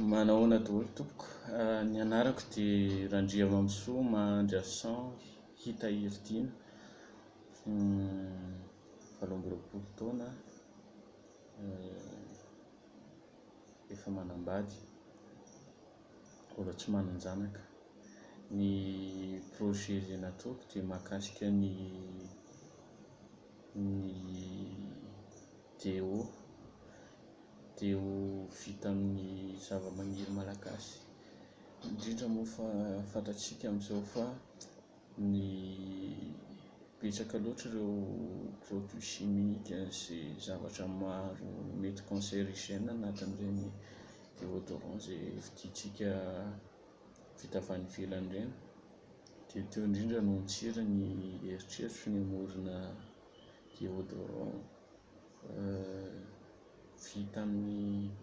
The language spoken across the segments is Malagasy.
Manahoana daholo tompoko. Ny anarako dia Randriamamisoa Mahandrason Hitahiry Dina, 28 taona, efa manambady, mbola tsy manan-janaka. Ny projet izay nataoko dia mahakasika ny ny déo. Dia ho vita amin'ny zava-maniry malagasy. Indrindra moa fa fantatsika amin'izao fa ny betsaka loatra ireo produits chimiques sy zavatra maro mety cancérigène anatin'ireny déodorant izay vidintsika vita avy any ivelany ireny. Dia teo indrindra no nitsiry ny eritreritro ny hamorona déodorant vita amin'ny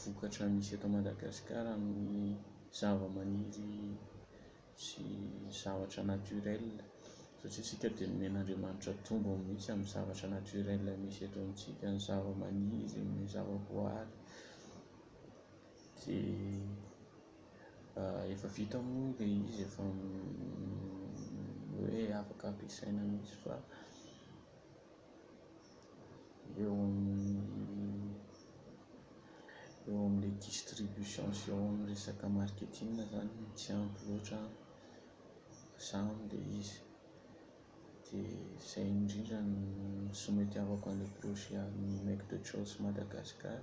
vokatra misy eto Madagasikara amin'ny zavamaniry sy zavatra naturel satria isika dia nomen'Andriamanitra tombony mihitsy amin'ny zavatra naturel misy eto amintsika, ny zavamaniry, ny zavaboary. Dia efa vita moa ilay izy, efa hoe afaka ampiasaina mihitsy fa eo amin'ny eo amin'ilay distribution sy eo amin'ny resaka marketing zany no tsy ampy loatra za amin'ilay izy. Dia izay indrindra no nisometiavako an'ilay projet amin'ny Make the Choice Madagascar.